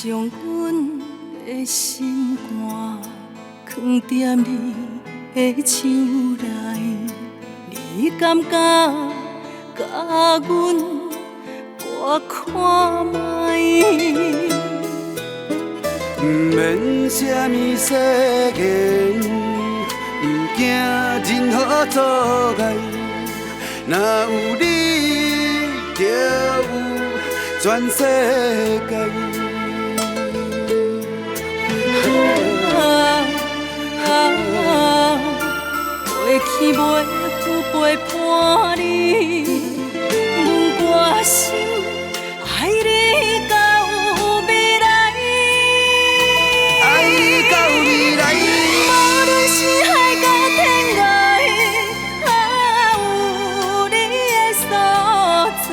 將阮的心肝囥踮你的手內，你敢敢共阮搏看覓？毋免啥物誓言，毋惊任何阻碍，若有你，就有全世界。啊，过去袂赴陪伴你，阮决心爱你到未来。爱你到未来。无论是海角天涯，啊，有你的所在，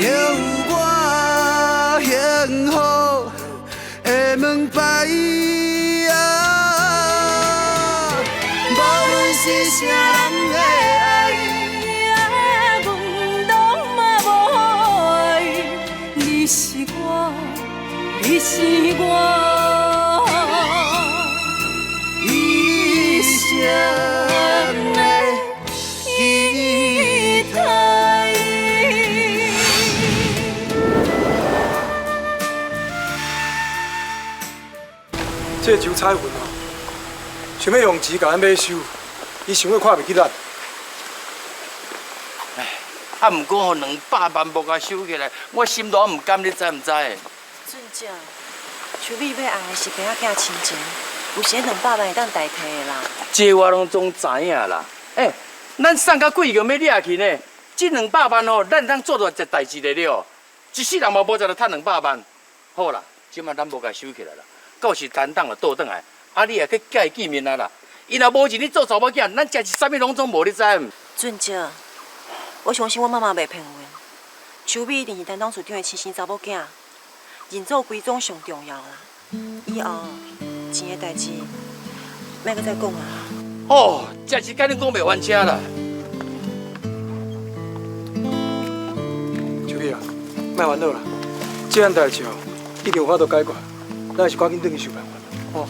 就有我幸福的门牌。啊，无论是啥人的爱，啊，阮拢嘛无爱。你是我，你是我一生的期待。這周彩雲哦，想欲用錢共咱買收，伊想欲看袂起咱。唉，啊，毋過吼200萬無共收起來，我心內毋甘，你知毋知？俊姐，秋美欲紅的是爸仔囝親情，毋是彼200萬會當代替的啦。這我攏總知影啦。欸，咱送甲鬼個欲掠去呢，這兩百萬吼，咱會當做大一代誌的了。一世人嘛無才著趁兩百萬。好啦，這擺咱無共收起來啦，到時陳董就倒轉來，啊，你也去佮伊見面啊啦。伊若無認你做查某囝，咱這是啥物攏總無，你知毋？俊姐，我相信我媽媽袂騙阮，秋美一定是陳董事長的親生查某囝，認祖歸宗上重要啦。以後錢的代誌，莫閣再講啊。哦，這是佮恁講袂翻車啦。秋美啊，莫煩惱啦，這項代誌哦，一定有法度解決，咱還是趕緊轉去想辦法，吼。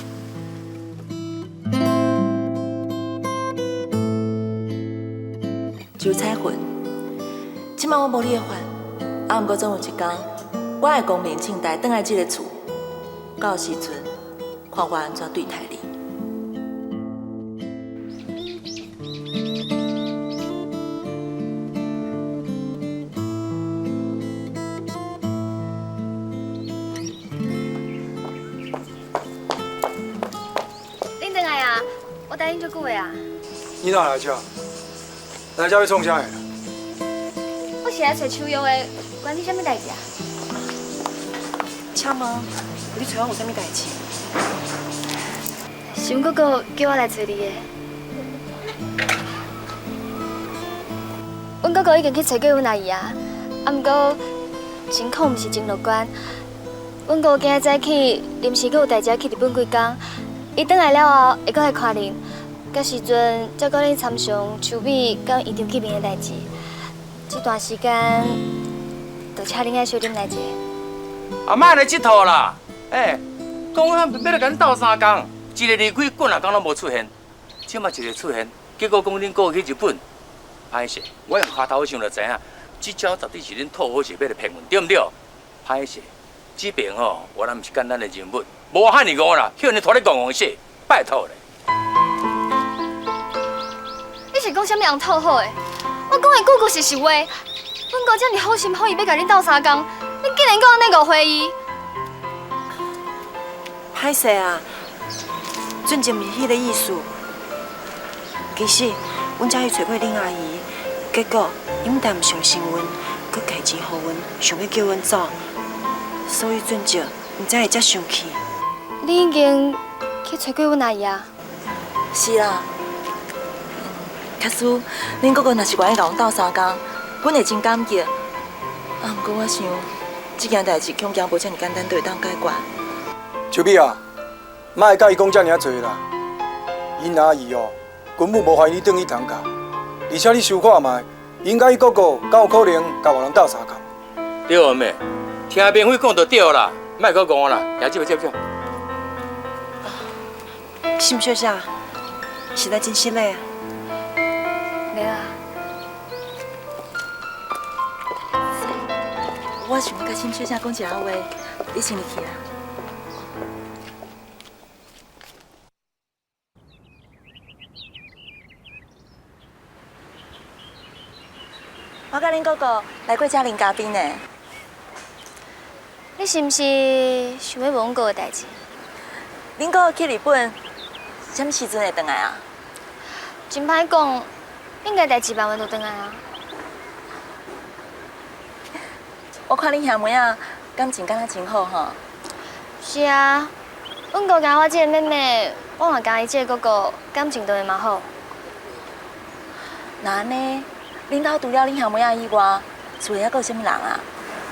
周彩雲，這擺我無你的份，啊，毋過總有一天，我會光明正大轉來這个厝，到時陣看我按怎對待你。恁轉來啊？我等恁足久的啊。你哪來這？來這欲創啥的？我是來揣秋藥的，關你啥物代誌啊？請問，你揣我有啥物代誌？是阮哥哥叫我來揣你的。阮哥哥已經去揣過阮阿姨啊，啊，毋過情況毋是真樂觀。阮哥今日早起臨時閣有代誌去日本幾工，伊轉來了後會閣來看恁。到時陣才閣恁參詳秋美佮院長見面的代誌。這段時間，就請恁愛小忍耐一下。啊，莫按呢𨑨迌啦！欸，講啊，欲來共恁鬥相共，一个離開，幾若工攏無出現，這擺一个出現，結果講恁哥去日本，歹勢，我用跤頭想就知影，這招絕對是恁討好勢欲來騙阮，對毋對？歹勢，這邊吼，原來毋是簡單的人物，無遐爾戇啦，予𪜶拖咧戇戇死，拜託咧。你是講啥物人討好的？我講的句句是實話。阮哥這麼好心好意欲共恁鬥相共，你竟然閣按呢誤會伊。歹勢啊，俊杰毋是彼个意思。其實，阮才去揣過恁阿姨，結果伊毋但毋相信阮，閣提錢予阮，想欲叫阮走，所以俊杰毋才會遮生氣。你已經去揣過阮阿姨啊？是啦。假使恁哥哥若是願意共阮鬥相共，阮會真感激。啊，毋過我想，這件代誌恐驚無遮爾簡單就會當解決。秋美啊，莫共伊講遮爾仔濟啦。𪜶阿姨哦，根本無歡迎你轉去陳家，而且你想看覓，𪜶佮伊哥哥敢有可能共別人鬥相共？對毋？聽明輝講就對啦。莫阁讲我啦，也接接接。沈小姐，实在真失礼啊！袂啊。我想欲佮沈小姐讲一下话，你先入去啊。我佮恁哥哥来过遮啉咖啡呢。你是毋是想欲问阮哥的代志？恁哥哥去日本，啥物时阵会转来啊？真歹讲，应该待一万就转来啊。我看恁兄妹仔感情敢若真好吼。是啊，阮哥佮我这个妹妹，我嘛佮伊这个哥哥感情当然嘛好。那按呢，恁兜除了恁兄妹仔以外，厝里还阁有啥物人啊？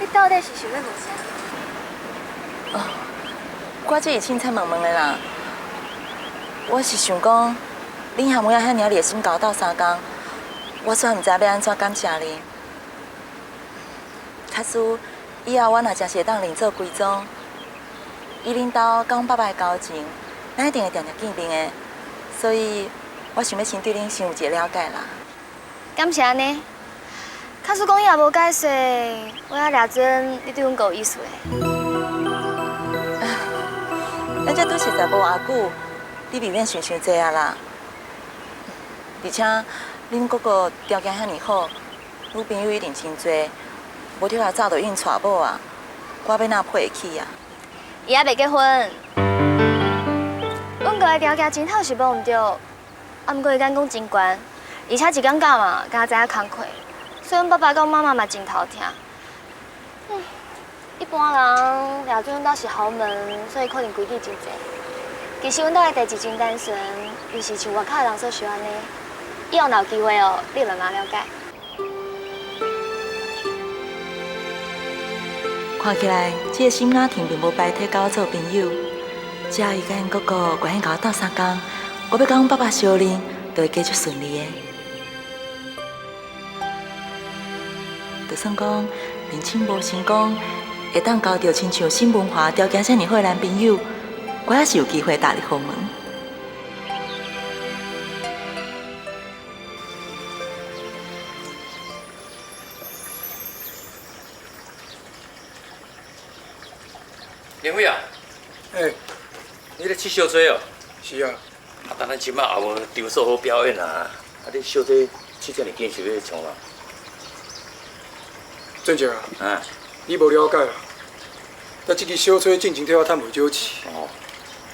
你到底是想欲问啥？哦，我只是凊彩问问的啦。我是想讲，恁兄妹仔遐尔热心共我斗相共，我煞毋知欲按怎感谢恁。假使以后我若真是会当认做归宗，以恁兜佮阮爸爸的交情，咱一定会定定见面的。所以，我想欲先对恁先有一个了解啦。敢是按呢？假使讲伊也无解释，我也掠准你对阮哥有意思的。咱这拄实在无偌久，你未免想伤济啊啦。而且恁哥哥条件遐尔好，女朋友一定真济，无对啊早就已经娶某啊，我欲哪配会起啊？伊犹未结婚。阮哥的条件真好是无毋对，啊，毋过伊眼光真悬，而且一感觉嘛，敢若知影工课，所以阮爸爸佮妈妈嘛真头疼。一般人掠准阮兜是豪门，所以可能规矩真济。其实阮兜的代志真单纯，毋是像外口的人所想按呢。以后若有机会哦，你慢慢了解。看起来，这个沈雅婷并无排斥佮我做朋友，只要伊佮𪜶哥哥愿意共我斗相共，我欲佮阮爸爸相认，就会加足顺利的。就算讲认亲无成功，会当交著亲像沈文华条件遮尔好的男朋友，我也是有机会踏入豪门。林伟啊，欸，你咧试小吹哦？是啊。啊，但咱这摆也无场所好表演啊！啊，你小吹试这尔紧是欲创啊？俊杰啊，你无了解啦。但这支小吹进前替我趁袂少钱。哦。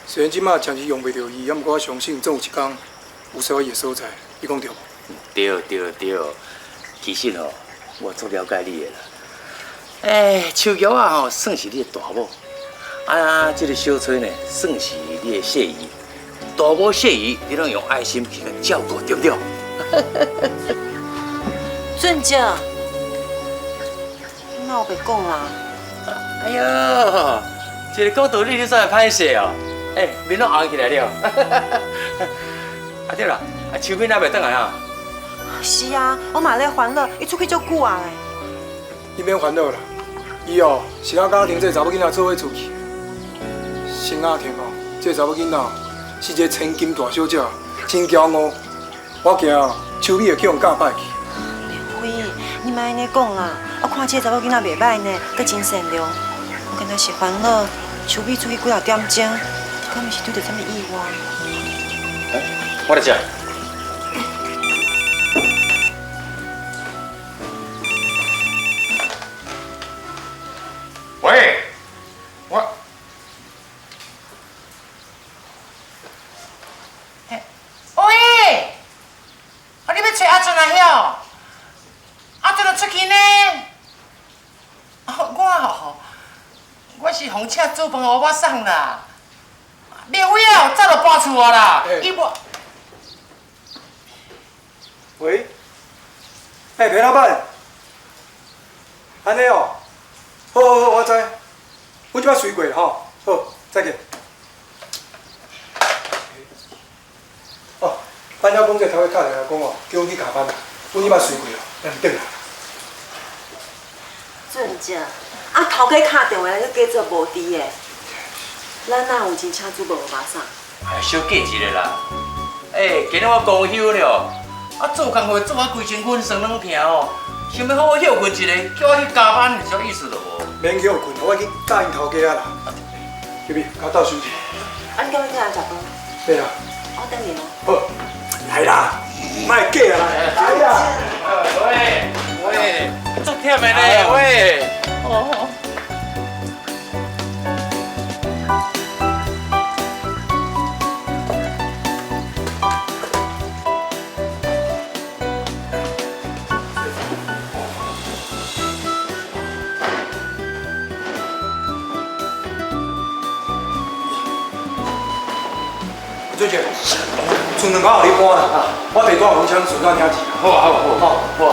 虽然这摆暂时用袂著伊，啊，毋过我相信总有一天有需要伊的所在，你讲对无？对对对，其实吼，我足了解你的啦。哎，秋娇啊吼，算是你的大某。啊，这个小崔呢，算是你的小姨。大某小姨，你拢用爱心去共照顾，对不对？俊杰，你哪有白讲啦？哎呦，一个讲道理，你煞会歹势哦。哎，面拢红起来了。啊对啦，啊秋敏还袂转来啊？是啊，我嘛咧烦恼，伊出去足久啊嘞。你免烦恼啦，伊哦是咱家庭这个查某囡仔做伙出去。沈雅婷哦，这个查某囡仔是一个千金大小姐，真骄傲。我惊秋美会去予教歹去。连辉，你莫按呢讲啦，我看这个查某囡仔袂歹呢，阁真善良。我敢若是烦恼，秋美出去几若点钟，敢毋是拄著啥物意外？欸，我来接。喂，我，喂，啊，你欲揣阿俊啊晓？阿俊就出去呢？我吼，我是予请煮饭予我送啦。明辉啊，早就搬厝啊啦，伊无。喂，欸，裴老板，按呢哦。好好好，我知。阮这摆随过吼，好，再见。哦，班长讲这头家敲电话讲哦，叫阮去加班啦。阮这摆随过哦，咱转来。俊杰，啊，头家敲电话来，阁假做无伫的，咱哪有钱请煮饭予肉送？哎，小计一下啦。欸，今日我公休了，啊，做工课做啊规身躯酸软疼哦，想欲好好歇睏一下，叫我去加班，啥意思都无。免歇睏，我去教𪜶头家啊啦。玉美，共我斗收拾。啊，你敢欲去人食饭？对啊。我等你哦。好，来啦，莫假啦，来啦。喂喂，足忝的呢，喂。哦。俊杰，剩两工予你搬啦，我地主阮请顺道领钱。好啊好啊好啊好啊。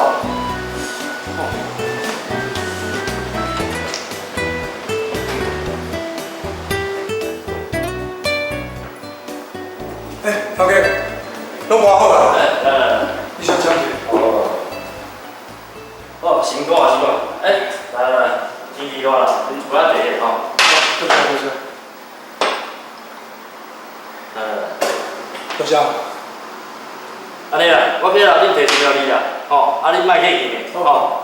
欸，头家，拢搬好啊？你先请去。哦，辛苦啊辛苦。欸，来来来，天气热啦，啉一寡茶吼。多谢多谢。来来来。多谢。按呢啦，我去楼顶提资料你啦，吼，啊你莫客气的，吼。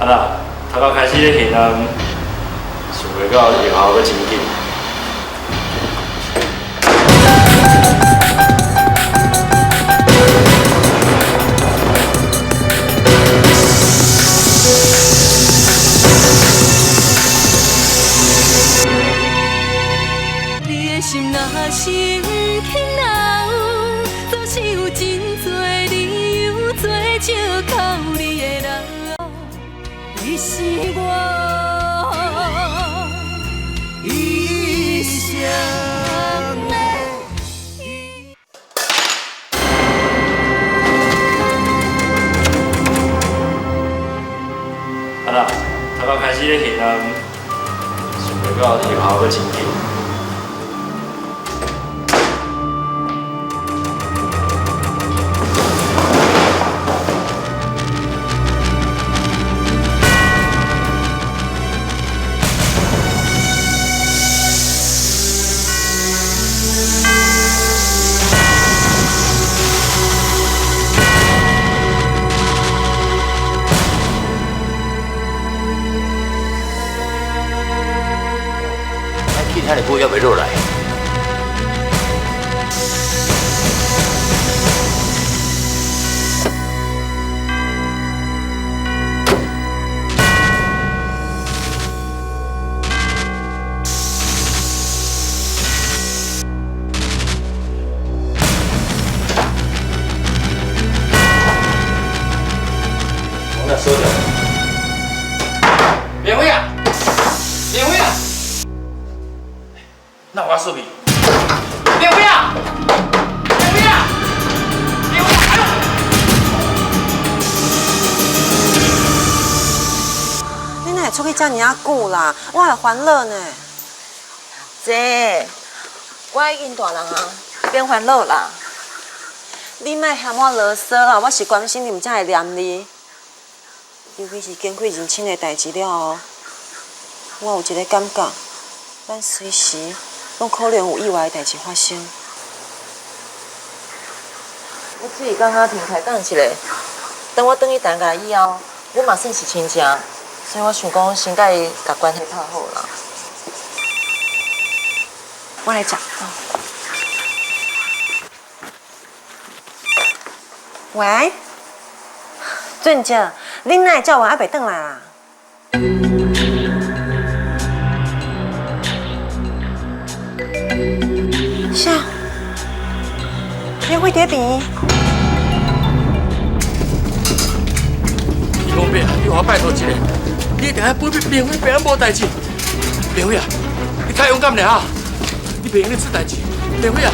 啊啦，头拄开始咧训啊，想袂到药效阁真紧。你的心若是毋肯留，总是有真多理由做借口你的人。你是我一生的。啊啦，头拄开始咧训啊，想袂到药效阁真紧。遐尔久犹未落来。我来锁掉。明辉啊，明辉啊！那我说你，明辉啊，明辉啊，明辉啊！你哪会出去遮尔啊久啦？我会烦恼呢。姐，我已经大人啊，免烦恼啦。你莫嫌我啰嗦啦，我是关心你，毋才会念你。尤其是经过认亲的代志了后，我有一个感觉，咱随时拢可能有意外的代志发生。我只是感觉停开讲一下，当我转去陈家以后，阮嘛算是亲情，所以我想讲先共伊共关系拍好啦。我来接。喂，俊杰，恁哪会叫我还袂转来啦？啥？你会伫病院？李公伯，你予我拜托一下，你一定爱保庇明辉平安无代志。明辉啊，你较勇敢点哈，你袂用咧出代志。明辉啊！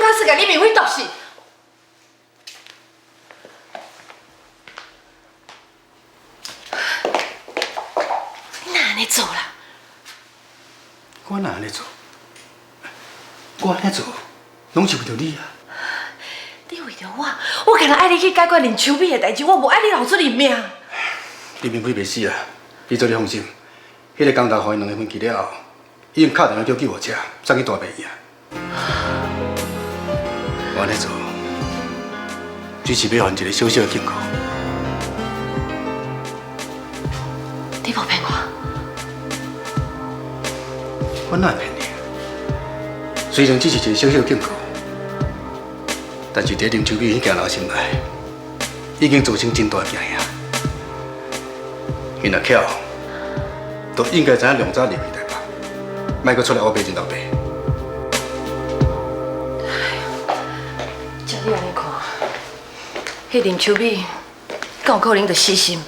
假使共李明辉毒死。你哪按呢做啦？我哪按呢做？我按呢做，攏是為著你啊！你為著我，我干焦愛你去解決林秋美的代誌，我無愛你鬧出人命。李明輝袂死啊！你做你放心，彼个工頭予𪜶兩个分去了後，已經敲電話叫救護車送去大病院。我按呢做，只是欲予𪜶一个小小的警告。你無騙我？我哪會騙你？雖然只是一個小小的警告，但是佇林秋美彼件人心內，已經造成真大的驚嚇。伊若巧，就應該知影梁早離開台北，莫閣出來烏白認老爸。照你按呢看，彼林秋美敢有可能就死心？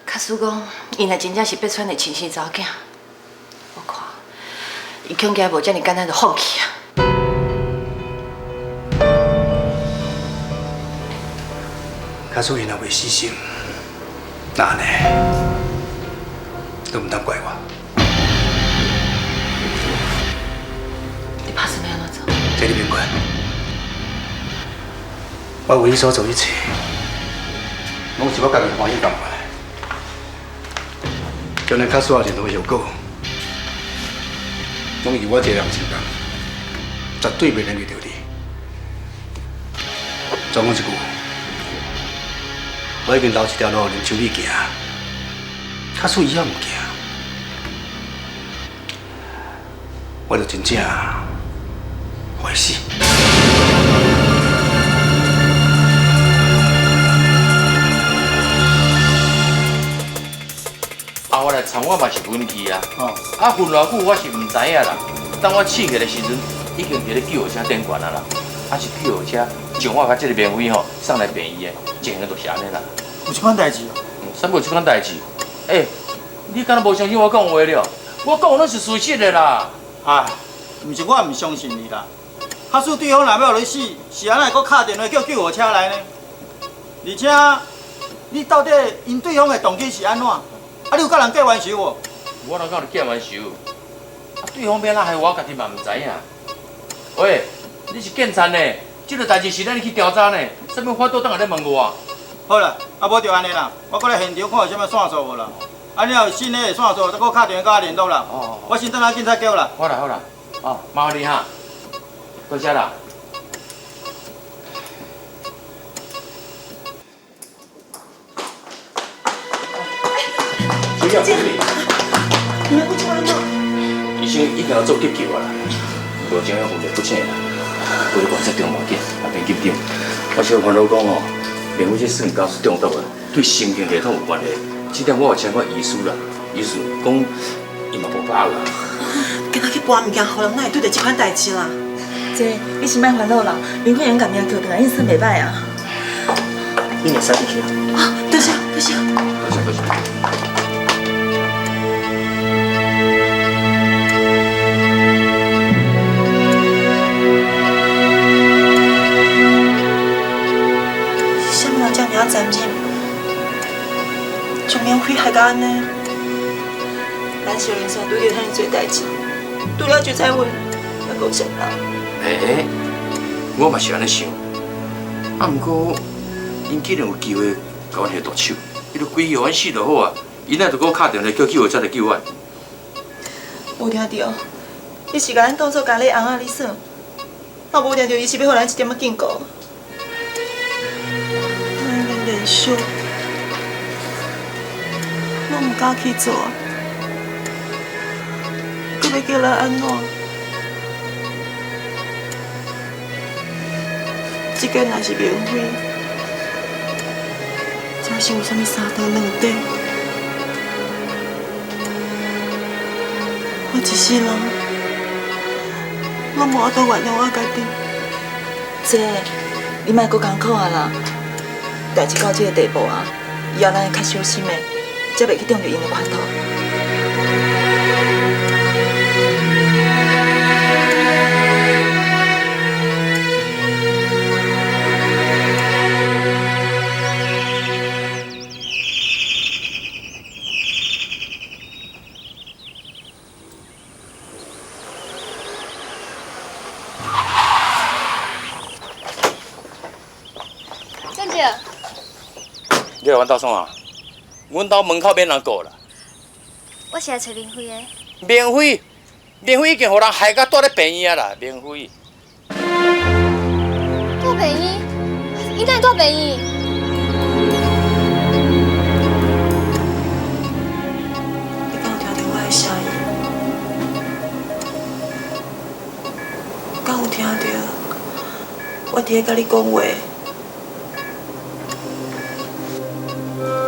假使講，伊若真正是八川的親生查某囝，我看伊恐驚無遮爾簡單就放棄啊！假使伊若袂死心，那按呢，都毋通怪我。你拍算欲按怎做？這你免管，我為你所做一切，攏是我家己歡喜甘願的。就連假使有任何後果，攏由我一个人承擔，絕對袂連累著你。總講一句，我已經留一條路，林秋美行，假使伊猶毋行，我就真正歡喜。啊，我來參我嘛是運氣啊！啊，混偌久我是毋知影啦。當我醒起來時陣，已經佇咧救護車頂懸啊啦。啊是救護車將我佮這個明輝吼送來病院的，情形就是按呢啦。有這款代誌哦？啥物有這款代誌？欸，你敢若無相信我講話了？我講的攏是事實的啦。唉，毋是我毋相信你啦。假使對方若欲予你死，是按怎會閣敲電話叫救護車來呢？而且，你到底𪜶對方的動機是按怎？啊，你有佮人結冤仇無？我哪敢有結冤仇？啊，對方欲按怎害我，家己嘛毋知影。喂，你是警察呢？這個代誌是咱去調查呢，啥物法度當來咧問我？好啦，啊無就按呢啦，我閣來現場看有啥物線索無啦。啊，你若有新的線索，再閣敲電話佮我聯絡啦。哦。我先轉來警察局啦。好啦好啦，哦，麻煩你哈，多謝啦。你們不出來嗎？醫生已經有做急救啊啦，無情樣昏迷不醒啦，規個觀察中無緊，也免緊張。我小煩惱講哦，明輝這算膠是中毒啊，對神經系統有關係。這點我有請過醫師啦，醫師講伊嘛無把握。今仔去搬物件予人，哪會拄著這款代誌啦？姐，你先莫煩惱啦，明輝用共名叫轉來，應算袂䆀啊。你會使入去啊？多謝多謝。多謝多謝。残忍，將明輝害到按呢？咱小林山拄著遐爾濟代誌，除了周彩雲，猶閣有啥人？欸，我嘛是按呢想。啊，毋過𪜶既然有機會共阮下毒手，伊就規予阮死就好啊！𪜶哪著閣敲電話叫救護車來救阮？無聽著，伊是共咱當作家裡翁仔咧耍，也無聽著伊是欲予咱一點仔警告。連續，攏毋敢去做啊！閣欲叫咱按怎？這个若是明輝，這是有啥物三長兩短？我一世人攏無法度原諒我家己。姐，你莫閣艱苦啊啦！代誌到這个地步啊，以後咱會較小心的，才袂去中著𪜶的圈套。姐。你來阮兜創啊？阮兜門口免人顧啦。我是來揣明輝的。明輝，明輝已經予人害甲蹛咧病院啊啦！明輝。蹛病院？伊哪會蹛病院？你敢有聽著我的聲音？敢有聽著我佇咧佮你講話？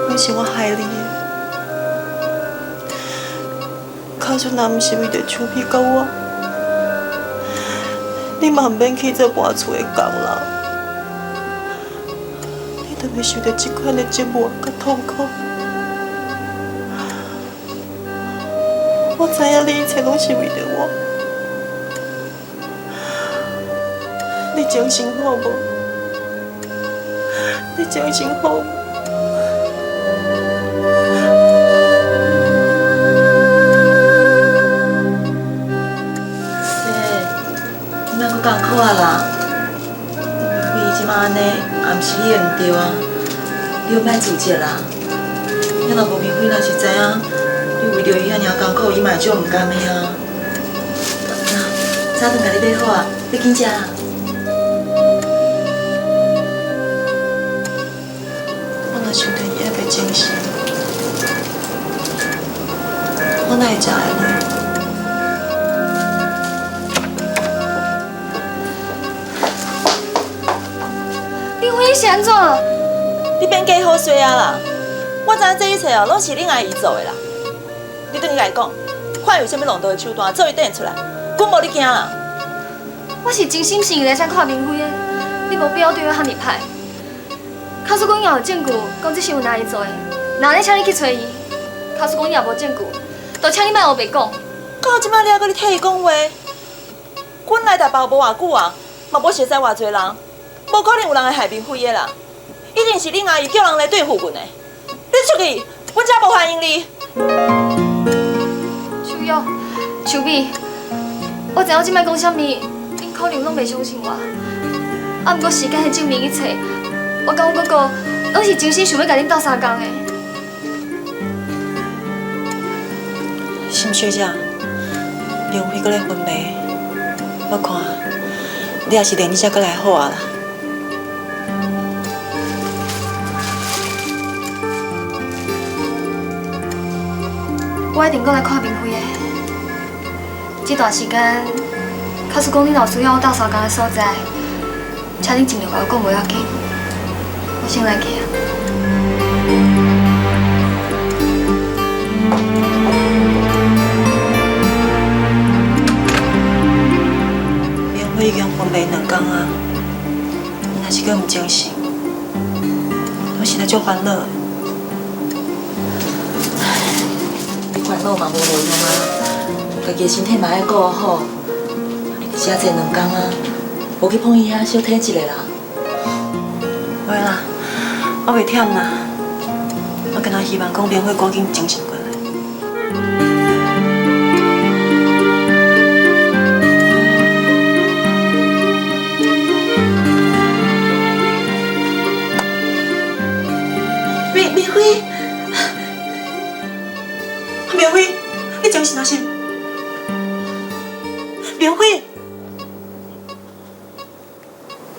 攏是我害你的，假使若毋是為著秋美佮我，你嘛毋免去做搬厝的工人，你就袂受著這款的折磨佮痛苦。我知影你一切攏是為著我，你精神好無？你精神好無？艰苦啊啦！明輝這馬按呢，也毋是你的毋對啊，你莫自責啦。你若無明輝，若是知影你為著伊遐爾艱苦，伊嘛會足毋甘的啊。那早頓共你買好啊，欲緊食啊。我若想著伊猶袂精神，我哪會食會落？明輝是按怎？你免假好勢啊啦！我知影這一切哦，攏是恁阿姨做的啦。你轉去共伊講，看有啥物浪道的手段，做伊轉出來，阮無你驚啦。我是真心誠意來請看明輝的，你無必要對我遐爾歹。假使講伊也有證據，講這是阮阿姨做的，那按呢請你去揣伊。假使講伊也無證據，就請你莫烏白講。到這擺你猶閣咧替伊講話？阮來台北無偌久啊，嘛無熟似偌濟人。無可能有人會害明輝的啦，一定是恁阿姨叫人來對付阮的。你出去，阮遮無歡迎你。秋玉、秋美，我知影我這擺講啥物，恁可能攏袂相信我。啊，毋過時間會證明一切。我佮阮哥哥攏是真心想欲共恁鬥相共的。心小姐，明輝閣咧昏迷，我看你也是連日才閣來好啊啦。我一定閣來看明輝的。這段時間，假使講恁若有需要我鬥相共的所在，請恁盡量共我講，無要緊。我先來去啊。明輝已經昏迷2工啊，若是閣毋精神，我實在足煩惱。煩惱嘛無路用啊，家己的身體嘛愛顧好。你佇遮坐2工啊，無去碰伊遐小體一下啦。袂啦，我袂忝啦，我干焦希望講明輝趕緊精神過來。明輝。明輝，你精神啊是？明輝，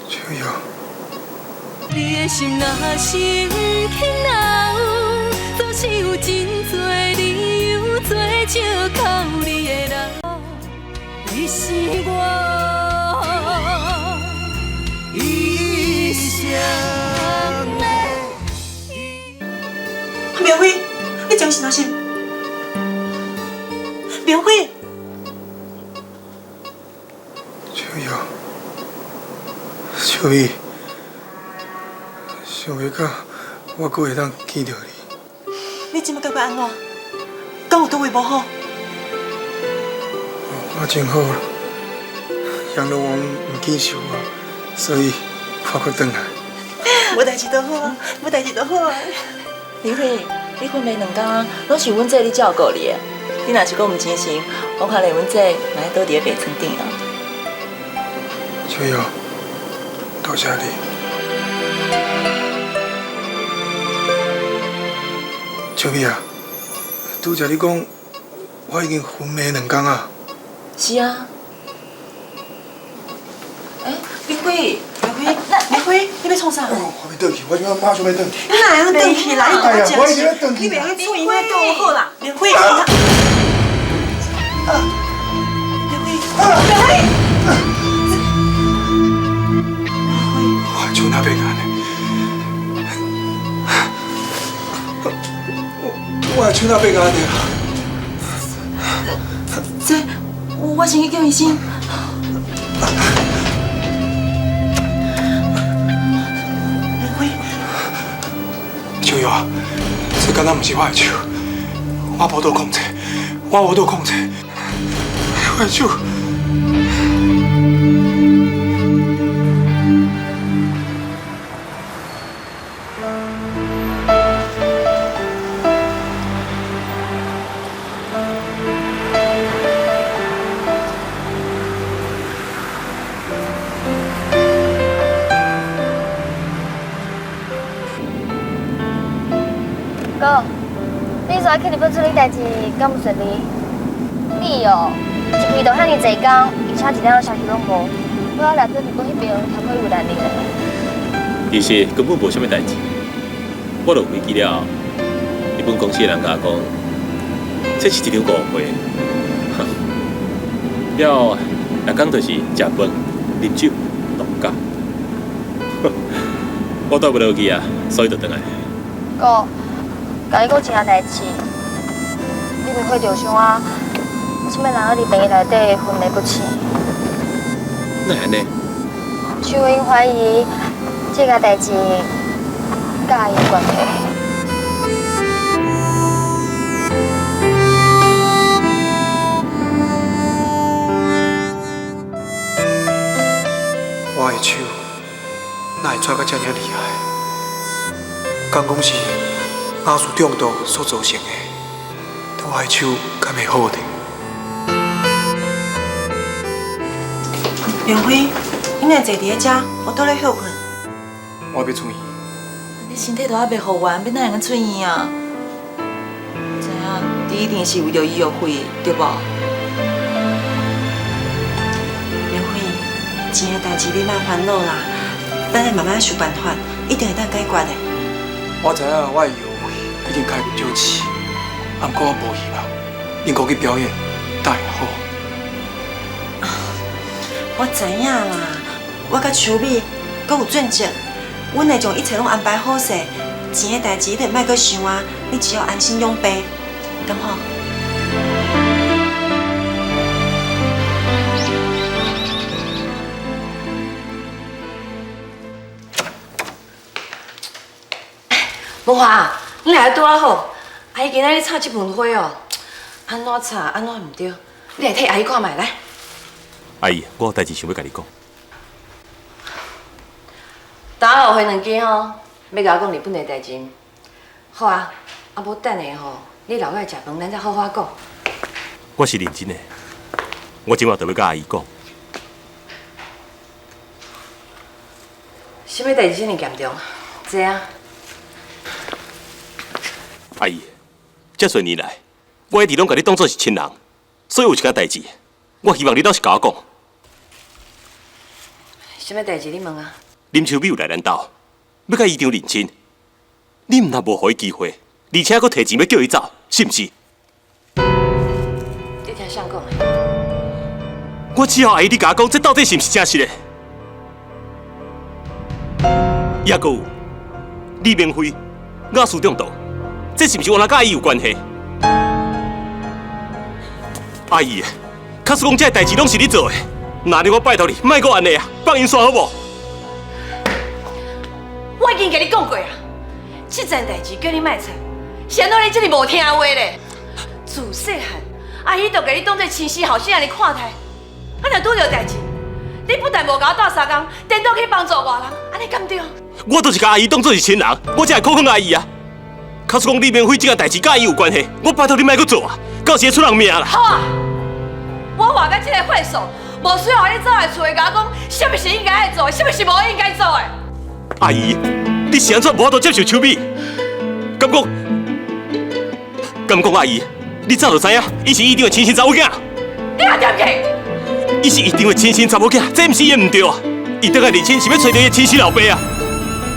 秋玉，你的心若是毋肯留，總是有真濟理由做借口你的人。你是我一生的。明輝，你精神啊是？明輝，秋玉，秋美，想袂到我閣會當見著你。你這擺感覺按怎？敢有佗位無好？我真好啦，閻羅王毋見受我，所以我閣轉來。無代誌就好啊，無代誌就好啊。明輝，你昏迷2工，攏是阮姐咧照顧你的。你若是閣毋精神，我看連阮姐嘛愛倒佇咧病床頂啊。秋玉，多謝你。秋美啊，拄才你讲，我已经昏迷两工啊。是啊。欸，明辉，明辉，明辉，你欲创啥？我欲转去，我这马上欲转去。你哪会转去啦？你哎呀，我已经欲转去。你袂去出院那对我好啦。明辉，明辉，明辉，我手哪变按呢？我的手哪变按呢？这，我先去叫医生。秋瑶啊，这敢若毋是我的手，我无度控制，我无度控制，我的手。哥，你煞去日本处理代志，敢有顺利？你哦，一开就遐尔济工，而且一点仔消息拢无，我来对日本彼边头壳有难哩。其实根本无啥物代志。我落飞机了后，日本公司的人共我讲，这是一场误会。了，逐工就是食饭、啉酒、度假。我带不落去啊，所以就转来。哥，共你讲一件代志，你明辉受伤啊，这摆人搁伫病院内底昏迷不醒。哪会按呢？秋英怀疑这件代志佮伊有关系。我的手哪会掣到遮尔厉害？敢讲是瓦斯中毒所造成的？我的手敢会好呢？明辉，你若坐伫咧遮，我倒咧歇困。我欲出院。你身体都还袂复原，欲哪会用出院啊？知影，你一定是为著医药费，对无？明辉，钱的代志你莫烦恼啦，咱会慢慢想办法，一定会当解决的。我知影我的医药费已经开不少钱，不过我无希望恁哥去表演，当会好。我知影啦，我佮秋美，阁有钻石，阮会将一切拢安排好势，钱的代志你就莫阁想啊，你只要安心养病，敢好？文华，你来拄仔好，阿姨今仔日插这盆花哦，按怎插按怎毋对，你来替阿姨看觅来。阿姨，我有代志想欲共你讲。打落回两支吼，欲共我讲日本的代志。好啊，啊无等下吼，你留来食饭，咱再好好讲。我是认真的，我这马就欲共阿姨讲。啥物代志这么严重？坐啊。阿姨，这侪年来，我一直拢共你当作是亲人，所以有一件代志，我希望你老实共我讲。啥物代志？你问啊。林秋美有来咱兜，欲共姨丈认亲，你毋但无予伊机会，而且阁提钱欲叫伊走，是毋是？你听谁讲的？我只要阿姨你共我讲，这到底是毋是真实的？抑阁有李明辉瓦斯中毒，这是毋是原来佮伊有关系？阿姨，假使讲这代志拢是你做的，那你我拜托你，莫阁按呢啊，放𪜶煞好无？我已经共你讲过啊，这件代志叫你莫睬，是按怎你这么无听话咧？自细汉，阿姨就共你当做亲生后生按呢看待，啊若拄著代志，你不但无共我斗相共，颠倒去帮助外人，按呢敢对？我就是共阿姨当做是亲人，我才会苦劝阿姨啊。假使讲李明辉这件代志佮伊有关系，我拜托你莫阁做啊，到时会出人命啦。好啊，我活到这个岁数，无需要你走来厝里共我讲，啥物是应该爱做的，啥物是无应该做的。阿姨，你是按怎无法度接受秋美？敢讲敢讲阿姨，你早就知影，伊是院长的亲生查某囝。你也掂去？伊是院长的亲生查某囝，这毋是伊的毋对啊！伊倒来认亲是欲揣著伊的亲生老爸啊！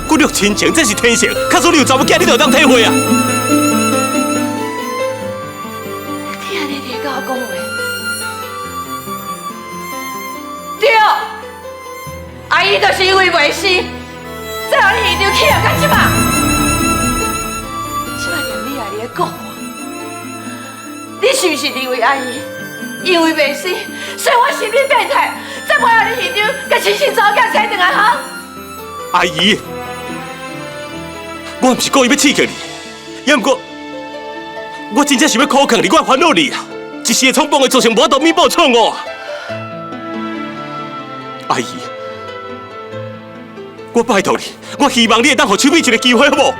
骨肉亲情，这是天性。假使你有查某囝，你就会当体会啊！你按呢伫共我讲话？对，阿姨就是因为袂死，才予恁院长气到这马。这马连你也伫咧讲我，你是毋是认为阿姨因为袂死，所以我心理变态，才袂予恁院长共亲生查某囝娶转来哈？阿姨，我毋是故意欲刺激你，也毋过我真正是欲苦劝你，我烦恼你啊！一时的冲动会造成无法度弥补错误啊！阿姨，我拜托你，我希望你会当予秋美一个机会，好无？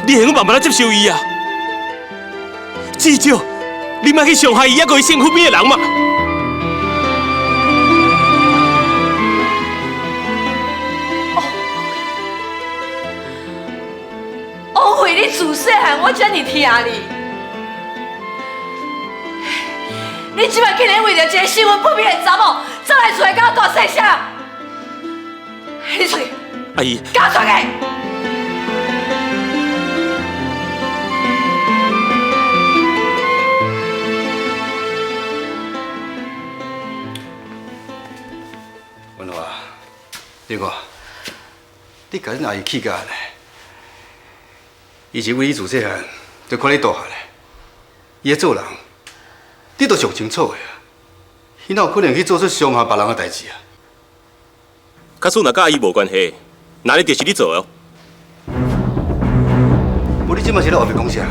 你会用慢慢来接受伊啊。至少你莫去伤害伊，犹阁伊身躯边的人嘛。王慧，你自细汉我遮尔疼你，你这摆竟然为著一个新闻不明的查某，走来厝内共我大细声！你出去，阿姨，共我出去！文华，你看，你共恁阿姨气甲按呢？伊是为你自细汉就看你大汉的，伊咧做人，你都上清楚的啊。伊哪有可能去做出伤害别人的代志啊？假使若佮阿姨无关系，那呢就是你做的哦。无你这马是咧乌白讲啥？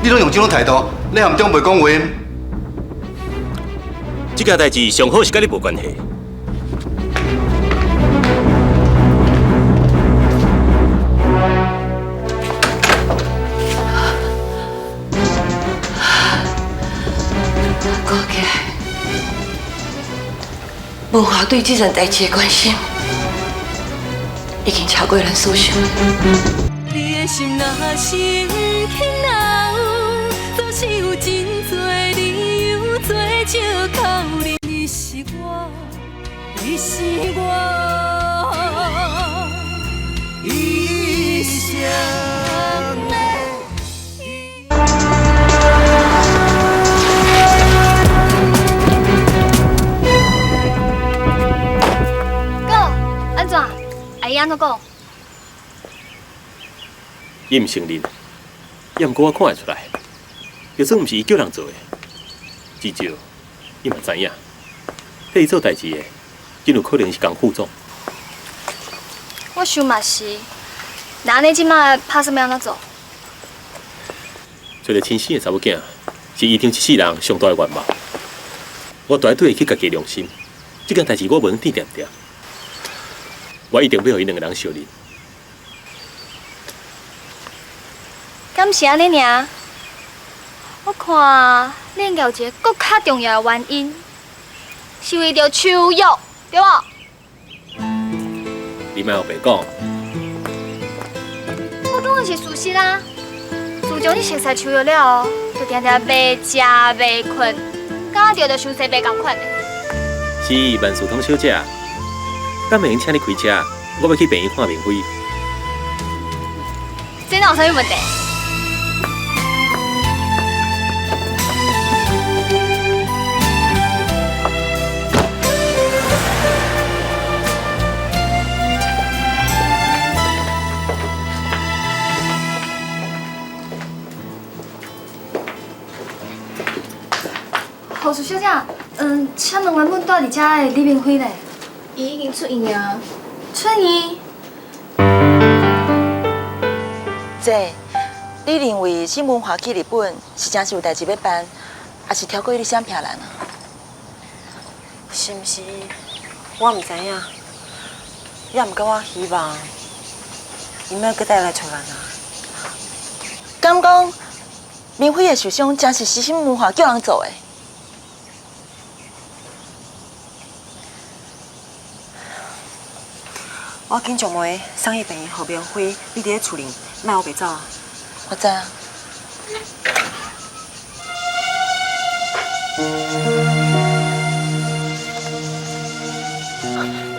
你拢用这种态度咧含长辈讲话？这件代志上好是佮你无关系。看起来，文华对这件代志的关心，已经超过咱所想。你的心若是毋肯留，总是有真多理由做借口。你是我，你是我一生的。哥，按怎？阿姨按怎讲？伊毋承认，也毋过我看会出来，就算毋是伊叫人做的，至少伊嘛知影，替伊做代志的，真有可能是江副总。我想嘛是，那按呢这马拍算欲按怎做？找著亲生的查某囝，是院长一世人上大的愿望。我绝对会去家己良心，这件代志我无能惦惦，我一定欲予𪜶两个人相认。敢是按呢尔？我看你应该有一个阁较重要的原因，是为著秋玉，对无？你莫乌白讲。我讲的是事实啊！自从你熟似秋玉了后，就定定袂食袂睏，敢若著伤济袂仝款的。是万事通小姐，敢会用请你开车？我欲去病院看明辉。这哪有啥物问题？护士小姐，请问原本住伫遮的李明辉呢？伊已经出院啊。出院？姐，你认为新文华去日本是真是有代志欲办，抑是超过伊咧闪骗咱啊？是毋是？我毋知影，也毋过我希望伊莫阁再来找咱啊。敢讲明辉的受伤真是新文华叫人做的？我紧将糜送去病院，予明辉。你伫咧厝里，莫乌白走啊！我知啊。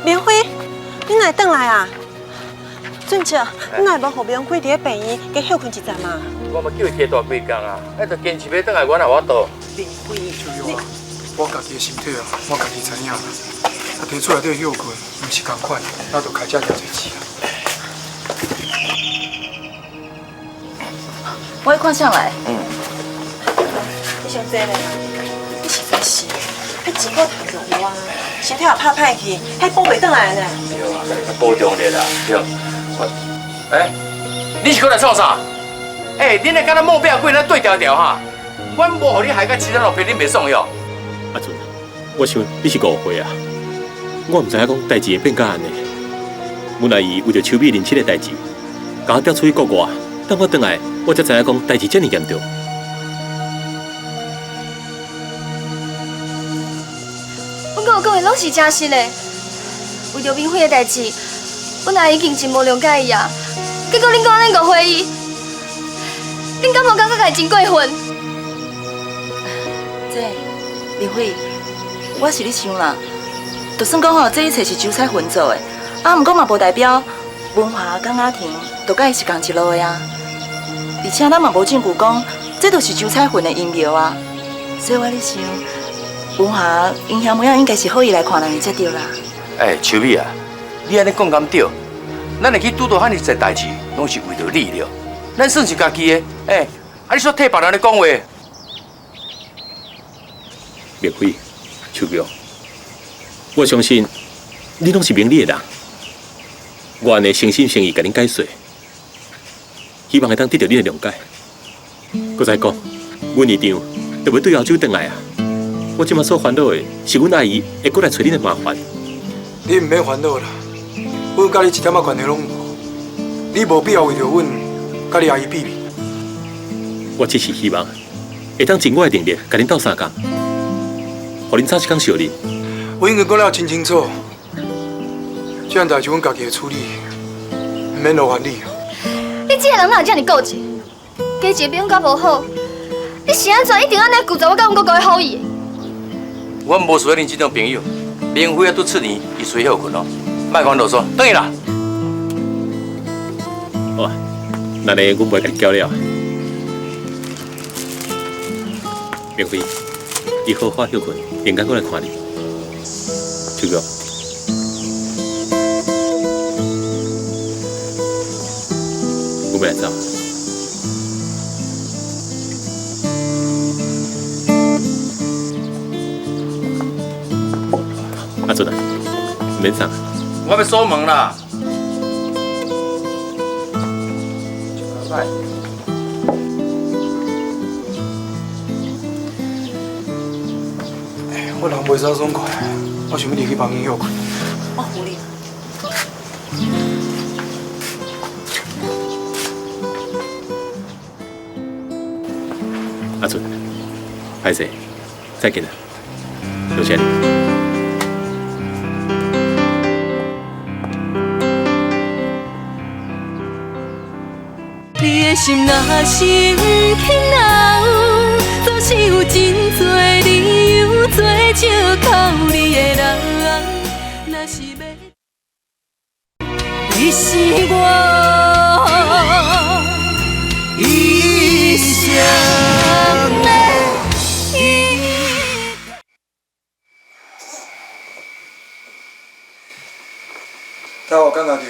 明辉，你哪会转来啊？俊哲，你哪会无予明辉伫咧病院加歇睏一阵嘛？我嘛叫伊加蹛几工啊，啊，就坚持欲转来，我哪有法度？明辉，你我家己的身体啊，我家己知影。啊，提出来这个歇睏，毋是仝款，那就开遮尔济钱啊。我去看啥来？嗯。你伤济咧，你实在是，彼钱阁趁就有啊，身体也拍歹去，彼补袂转来呢。对啊，家己较保重者啦，对。我，欸，你是阁来创啥？欸，恁那敢若莫变鬼，咱对调调哈。阮无予你害甲凄惨落魄，你袂爽哟？阿俊，我想你是误会啊，我毋知影讲代志会变甲按呢。阮阿姨为著秋美认亲的代志，共我调出去国外，等我转来，我才知影讲代志遮尔严重。阮哥讲的拢是真实的，为著明辉的代志，阮阿姨已经真无谅解伊啊。结果恁讲按呢误会伊，恁敢无感觉家己真过分？这明辉，我是咧想啦，就算讲吼，这一切是周彩云做的，啊，毋过嘛无代表文华佮雅婷就佮伊是仝一路的啊。而且咱嘛无证据讲，这就是周彩云的阴谋啊。所以我咧想，文华𪜶兄妹仔应该是好意来看人才对啦。欸，秋美啊，你按呢讲敢对？咱会去拄到遐尔济代志，拢是为著你了。咱算是家己的，欸，啊你煞替别人咧讲话。明辉、秋玉，我相信你拢是明理的人，我按呢诚心诚意共恁解说，希望会当得到恁的谅解。阁再讲，阮姨丈就欲对澳洲转来啊！我这马所烦恼的是，阮阿姨会阁来揣恁的麻烦。你毋免烦恼啦，阮佮你一点仔关系拢无，你无必要为著阮佮你阿姨比比。我只是希望会当尽我的能力，共恁斗相共，予恁早一工相认。我已经讲了真清楚，这件代志阮家己会处理，毋免劳烦你。你这个人哪有遮尔固执？加一个比阮较无好，你是按怎一定按呢拒绝我佮阮哥哥的好意？我无需要恁这种朋友，明辉啊拄出年，伊随歇睏咯，莫讲啰嗦，转去啦。好啊，那呢，阮袂共你搅了。明辉，伊好好歇睏，明天阁来看你。秋玉，我欲来走。阿俊啊，毋免送。我欲锁门啦。我人袂使爽快，我想欲入去房间歇睏。我扶你。阿俊，歹势，再见啦，多谢你。你的心若是毋肯留，总是有真济理由做借口。你的人，若是欲，你是我一生的依但我感觉著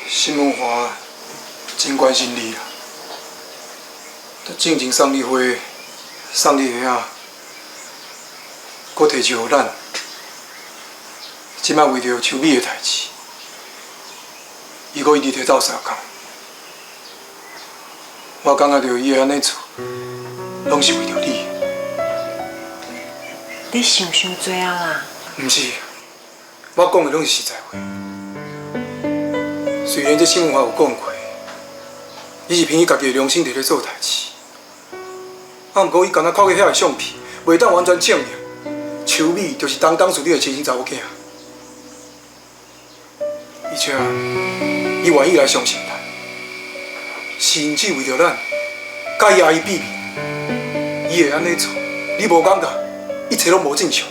新文华真关心你啊！但进前送你花、送你鞋仔，阁提钱予咱，这摆为著秋美的代志，伊阁一直提斗相共。我感觉著伊会按呢做，拢是为著你。你想伤济啊啦！毋是，我讲的拢是实在话。虽然这新文华有讲过，伊是凭伊家己的良心伫咧做代志，啊，毋过伊敢若看过遐个相片，袂当完全证明秋美就是当时你的亲生查某囝。而且，伊愿意来相信咱，甚至为著咱，佮伊阿姨比比，伊会按呢做，你无感觉？一切拢无正常。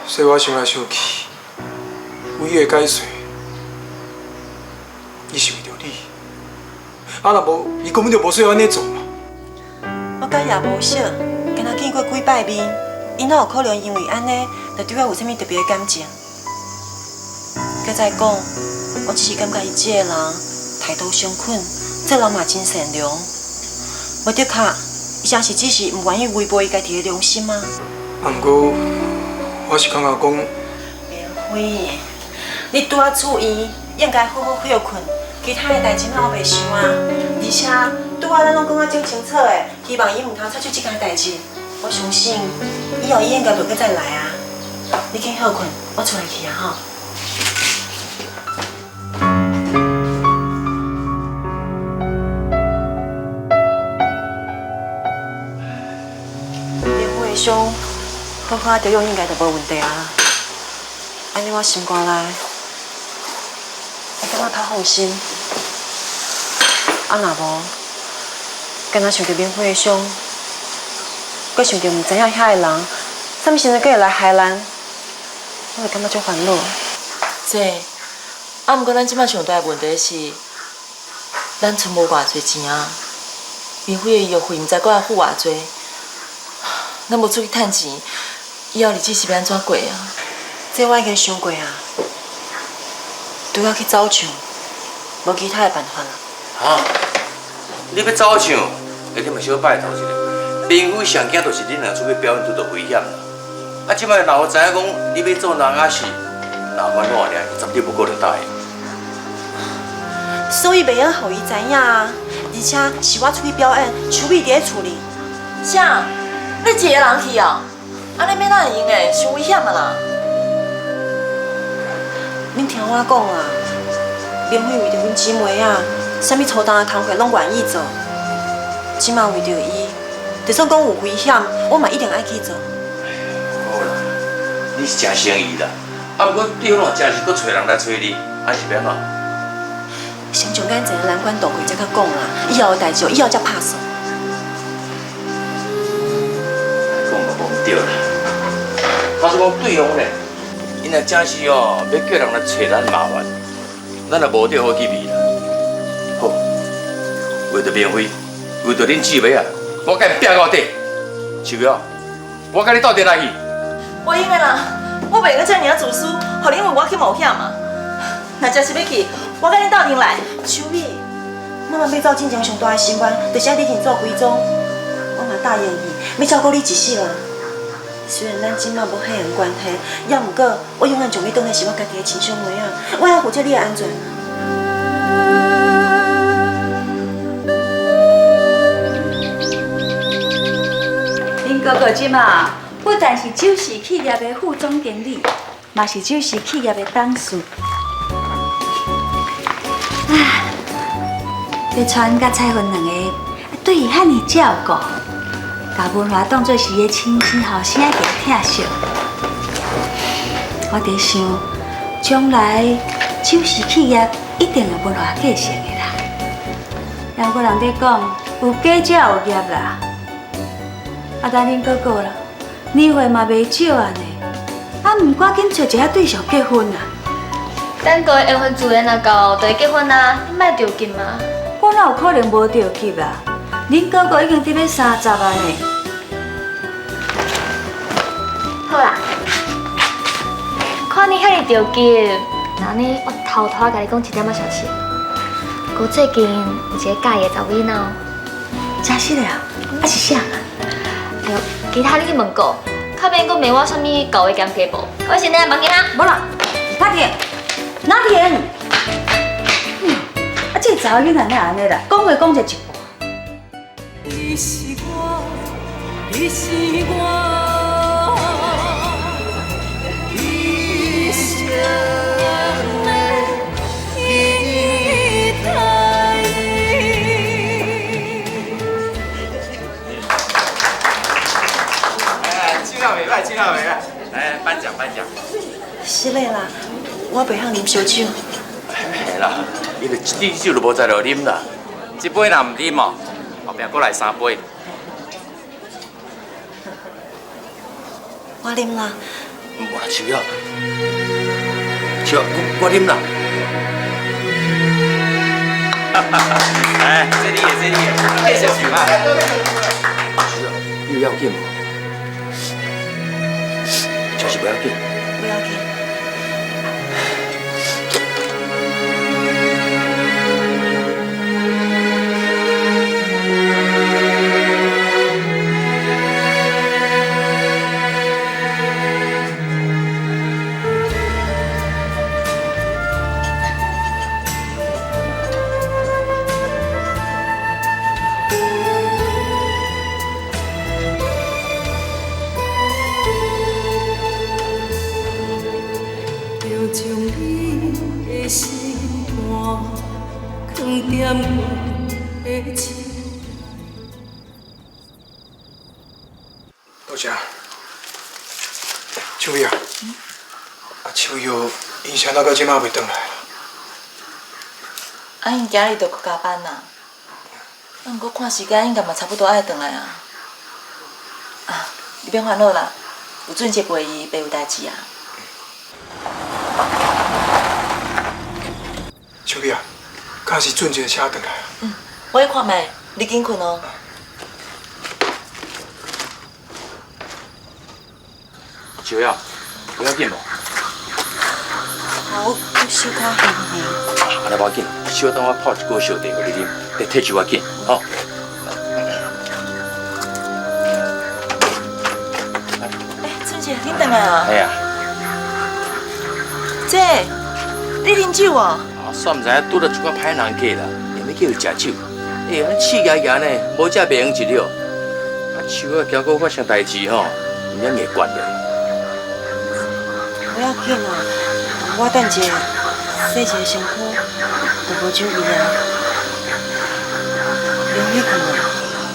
所以我想来想去，唯一的解释，伊是为著你。啊，若无，伊根本就无需要按呢做嘛。我佮伊也无熟，敢若见过几摆面，伊哪有可能因为按呢，就对我有啥物特别的感情？阁再讲，我只是感觉伊这个人态度诚恳，做人嘛真善良。无的确，伊真是只是毋愿意违背伊家己的良心啊。啊，毋过我是感觉讲，明辉，你拄仔出院，应该好好歇睏，其他的代志我袂想啊。而且拄仔咱拢讲啊真清楚的，希望伊毋通插手这件代志。我相信以后伊应该袂阁再来啊。你去歇睏，我出来去啊吼。伤，好好调养应该就无问题啊。按呢我心肝内会感觉较放心。啊，若无，敢若想著免费的伤，阁想著毋知影遐个人，啥物时阵阁会来害咱，我会感觉足烦恼。姐，啊，毋过咱这摆上大的问题是，咱賰无偌济钱啊，免费的医药费毋知阁爱付偌济。咱无出去趁钱，以后日子是欲按怎过啊？这我已经想过啊，除了去走唱，无其他的办法啦。哈？你欲走唱，会你嘛小拜托一下。明辉上惊就是恁两出去表演拄著危险啦。啊，这摆若有知影讲你欲做人仔戏，若烦恼尔，伊绝对无可能答应。所以袂用予伊知影啊，而且是我出去表演，秋美伫咧厝里。啥？你一个人去哦？按呢欲哪会用的？伤危险啊啦！恁听我讲啊，明辉为著阮姊妹啊，啥物粗重的工课拢愿意做。这马为著伊，就算讲有危险，我嘛一定爱去做。好啦，你是真诚意啦，啊，毋过对方若真是阁揣人来揣你，啊是欲按怎？先将眼前的难关渡过，才阁讲啦。以后的代志，以后才拍算。对啦，他是讲对方咧，𪜶若真是哦，欲叫人来揣咱麻烦，咱也无得好去味啦。好，为著明辉，为著恁姊妹啊，我共𪜶拼到底。秋玉，我共你斗阵来去。袂用的啦，我袂用遮尔仔自私，予恁为我去冒险啊！若真是欲去，我共恁斗阵来。秋美，妈妈欲走进前上大的心愿，就是爱你去做规装。我嘛答应伊，欲照顾你一世人。虽然咱这马无血缘关系，也毋过我永远将你当作是我家己的亲小妹仔，我要负责你的安全。恁哥哥这马不但是酒席企业的副总经理，嘛是酒席企业的董事。啊，丽川佮彩云两个对伊遐尔照顾。共文华当作是伊的亲生后生仔疼惜，我伫想，将来酒席企业一定会文华继承的啦。也毋过人咧讲，有家才有业啦。啊，等恁哥哥啦，年岁嘛袂少啊呢，啊，毋赶紧揣一个对象结婚啊。等过缘分自然若到，就会结婚啊，你莫著急嘛。我哪有可能无著急啊？恁哥哥已经伫欲30啊呢。好啦，看你遐尔著急，那呢，我偷偷共你讲一点仔消息。哥最近有一个佮意的查某囡仔哦。真实的啊？啊是啥？哎呦，其他你去问过，较免阁问我啥物旧的兼家无。我先来问囡仔。无啦，哪婷，哪婷。啊，这个查某囡仔哪会按呢啦？讲话讲者一半。你是我，你是我，一生的期待。哎，唱得袂歹，唱得袂歹，来颁奖颁奖。是嘞啦，我袂晓啉烧酒。嘿啦，因为一滴酒都无在落啉啦。一杯若毋啉哦，後壁閣來三杯。我啉啦。無啦，秋葉，秋葉，我啉啦。哎，這你的，這你的，繼續想啊。秋葉，你有要緊無？就是不要緊。不要緊。多谢。秋叶，啊秋叶，𪜶是按怎到这马袂转来？啊，𪜶今日就阁加班啦。啊，毋过看时间应该嘛差不多爱转来啊。啊，你免烦恼啦，有俊杰陪伊，袂有代志啊。秋叶，敢是俊杰车转来？嗯，我去看觅，你紧睏哦。秋叶，不要紧无？好，我小可晕晕。按呢无要紧，小等我泡一锅烧茶予你啉，你退酒仔紧，吼。欸，春姐，恁转来啊？系啊。姐，你啉酒哦？啊，煞毋知影拄著一寡歹人客啦，用欲叫伊食酒。欸，按呢刺牙牙呢，无食袂用一了。啊，手仔惊阁发生代志吼，毋免硬惯咧。无要紧啦，我等一下洗一下身躯，就无酒味啊。明辉困啊，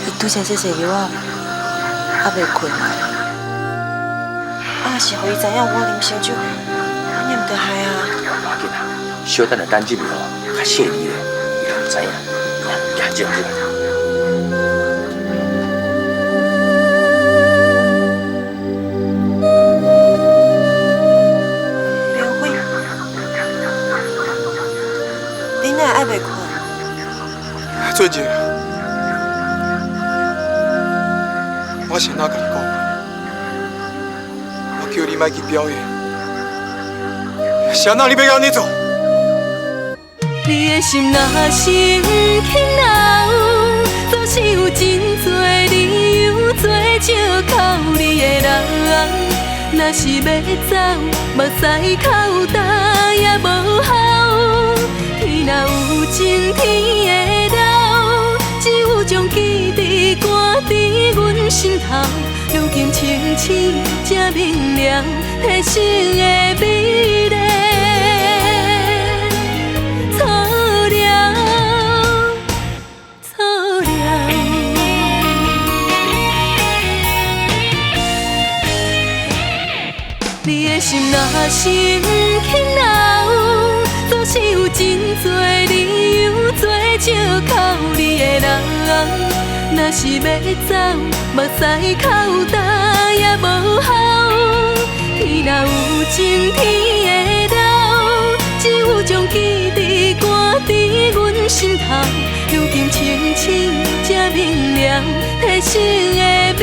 伊拄才这济药仔，犹未困啊。啊，是予伊知影我啉烧酒，按呢毋著害啊。无要紧啦，小等下等入去吼，较细腻咧，伊就毋知影。好，行进来。明辉，你哪会爱袂困？俊杰，我是按怎共你讲？我叫你莫去表演，是按怎你欲按呢做？你的心若是毋肯留，总是有真济理由做借口你的人。若是欲走，目屎哭焦也无效。天若有情天会老，只有将记忆赶伫阮心头。如今清醒才明了，提醒的美丽。错了，错了。你的心若是毋肯留，总是有真济理由做借口你的人。若是欲走，目屎哭焦也无效。天若有情天会老，只有将记忆赶伫阮心头。如今清醒才明了，提醒的美